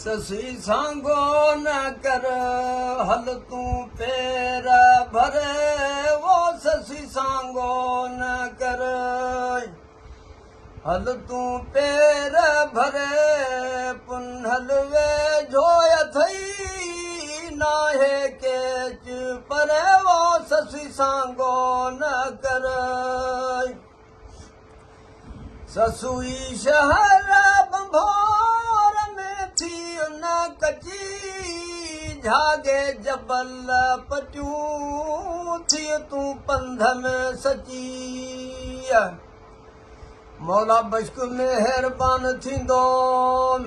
سسي سانگو نه ڪر هل تون پير ڀري او سسي سانگو نه ڪر هل تون پير ڀري پنهل ويجهو اٿئي ناهي ڪيچ پري او سسي سانگو نه ڪر. سسئي شهر ڀنڀور ۾ ٿي ان ڪچي جهاڳي جبل پٽيون ٿي تون پنڌ ۾ سچي مولا بشڪ مهربان ٿيندو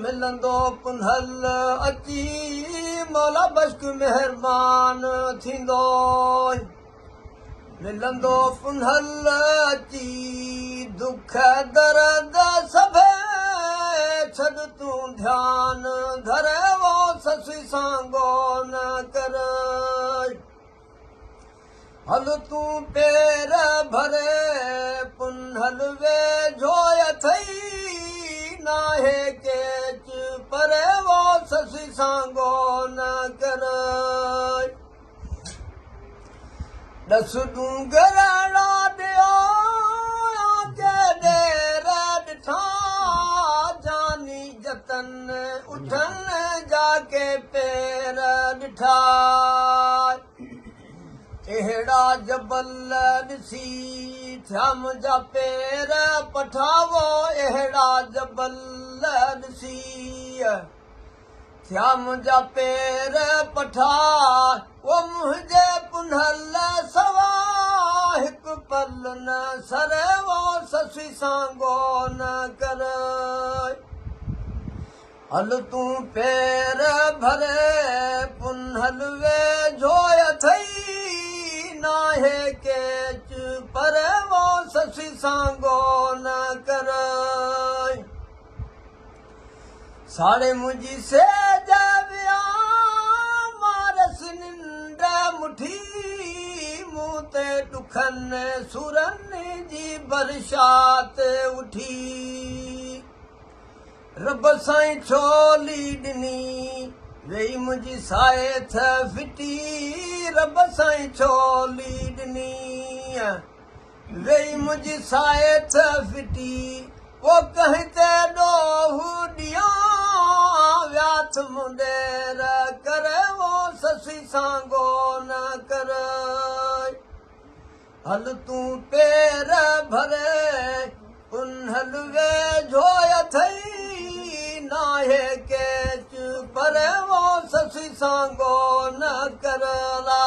ملندو پنهل اچي مولا بشڪ مهربان ٿيندو. ملندو پنهل اچي دک درد سڀ ڇڏ تون ڌيان ڌر وو سسئي سانگو نه ڪر هل تون پير ڀري پنهل ويجهو اٿئي ناهي ڪيچ پري وو سسئي سانگو نه ڪر. ڏس ڏونگرڙا ڏيو ڪيڏي ڏٺا جاني جتن اٺن جا ڪي پير ڏٺا اهڙا جبل ڏسي ٿيا منهنجا پير پٺاوو اهڙا جبل ڏسي ٿيا منهنجا پير پٺا او منهنجي پنهل سوا هڪ پل نه سري او سسئي سانگو نه ڪر هل تون پير ڀري پنهل ويجهو اٿئي ناهي ڪيچ پر او سسئي سانگو نه ڪر. ساڙي منهنجي سيج ويا مارس ننڊ مٺي مون تي ڏکن سورن جي برسات اٺي رب سائين ڇولي ڏني ويئي منهنجي سائي ٿ ڦٽي رب سائين ڇولي ڏني ويئي منهنجي سائي ٿ ڦٽي، پوء ڪنهن تي ڏوهه ڏيان، ويا ٿ مون ڏير ڪري وو سسئي سانگو نه ڪر، هل تون پير ڀري پنهل ويجهو اٿئي، ناهي ڪيچ پري وو سسئي سانگو نه ڪر لا.